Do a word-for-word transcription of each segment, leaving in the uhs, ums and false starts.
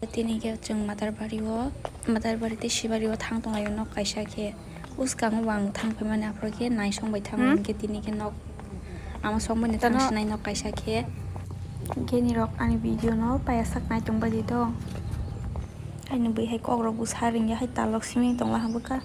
Tini khe chwng Matarbari o, Matarbari tei Sibari o thang tonglaio nok kaisa khe. Bwskango bo ang thang phaimani aphuru khe naisong bai thango, hmm? Hinkhe tini khe nok ama songmani tano thang sinai nok kaisa khe. Hinkhe nirok ani video no paiya sak nai tongbai di to. Aini bui hai kok rok bwsa ringya hai talok simi tongla ha bwkha.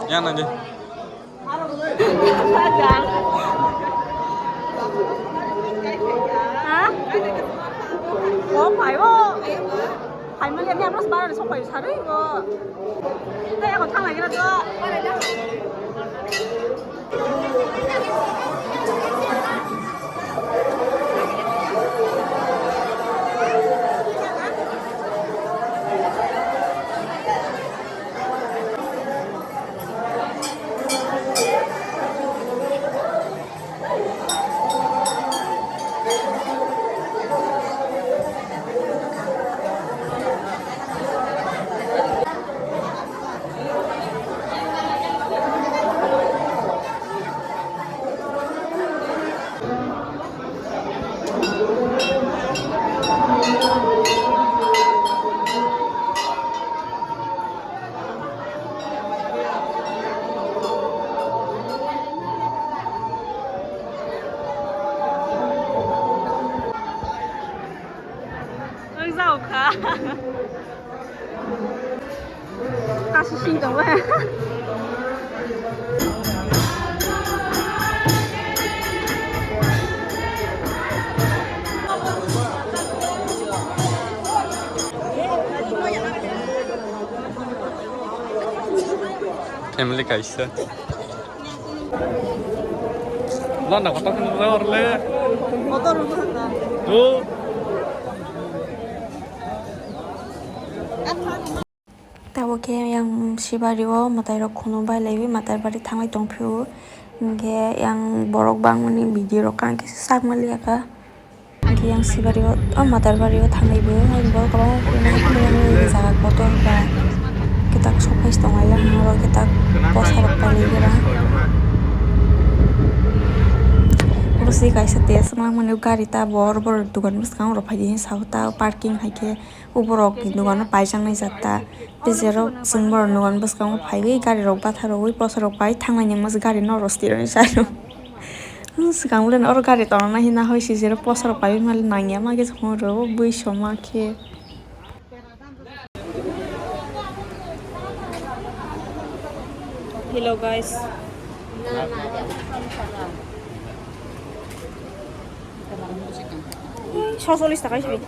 Yan nanti. Ha? Oh, phai o. Phai mali ani apros bar sok phai sari o. Tei ako thang lagi na to. Ang sao ka. Kasi sing tong ba. Family kaisa. Lana kotor khe nukjak orle. Kotor wngkha. Tu. Tabuk khe yang Sibari o mwtai rok khunu bai laiwi mwtai bari thanglai tongphio. Hinkhe yang borok bangmani video rok kang khe sak manliya kha. Hinkhe yang Sibari o, o Matarbari o thanglai bo, borok kwbangma phailaini jaga kotor ba kitak sophai tonglaio, oro kitak posa rok pailai gra. Oro se kaisa tes ma mani gari ta bor bor dogan bwskango rok phaidi hinwi sao ta parking hai khe borok ni dogan o paijaknai jat ta. Tei jero chwng borok ni dogan bwskango phaiwi gari rok batha rogwi posa rok pai thanglaini masa gari norok stironi salo. Swkang le oro gari tongo na hina hoi se jero posa rok paiwi mali nangya ma khe horo bui soma khe. Hello guys. Socholish taka hibi.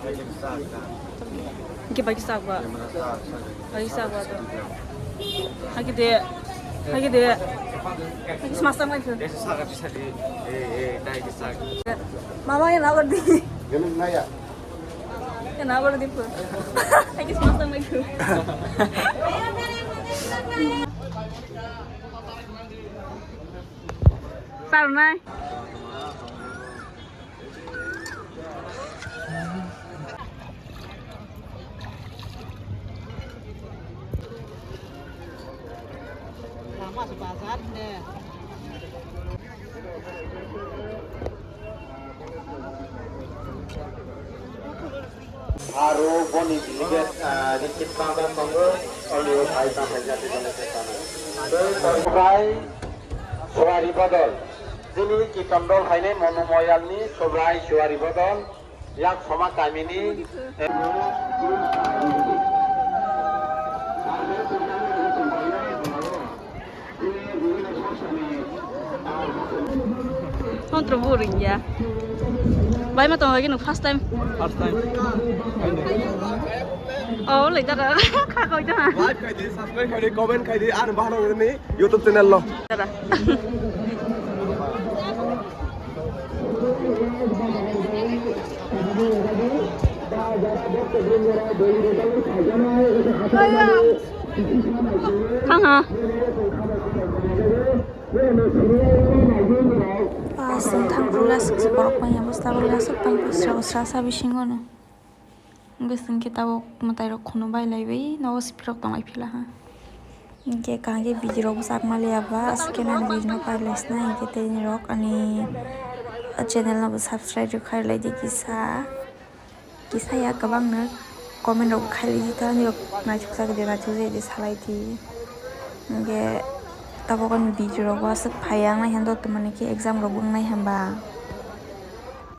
Hinkhe bai kisa ba. Bai kisa ba to. Hagi de. Hagi de. Hagi smasang mai. Mama ya nagor di. Ya nagor di pun. Hagi smasang mai. Charwnai. Lama se bazar ne. Aro boni delegate, ah, Rikit Bangda tongo, Olio Bhai Bangda jati dole se tano. Tei Sobrai Suari Bodol, jini Kiton dol hainai Monu Moyalni Sobrai Suari Bodol, yak Soma kamini, eh, Kontro bo ringya. Bai ma tong lagi no first time. First time. Oh, lai dara. Kha koi da. Like khai di, subscribe khai di, comment khai di, ar bahar ni YouTube channel lo. Dara. Thang ha. Pas thang pula suk si borok panya bus tabul asuk pang sra sra sa bisingo no. Hwnkhe chwng khe tabuk mwtai rok khunu bai lai bai nogo siphi rok tong lai phi la ha. Hwnkhe kaham khe video rok bwsak ma liya ba, aswk khe nang video no pai lai sna, hwnkhe tei nini rok ani channel no bo subscribe rw khai lai di kisa, kisa ya kwbang no comment rok khai lai di, ta ani rok naithok jak de naithok jak de salai di. Hwnkhe tabuk ani video rok bo aswk phai ya, ang nai hwn do tongmani khe exam rok bo wngnai hwnba.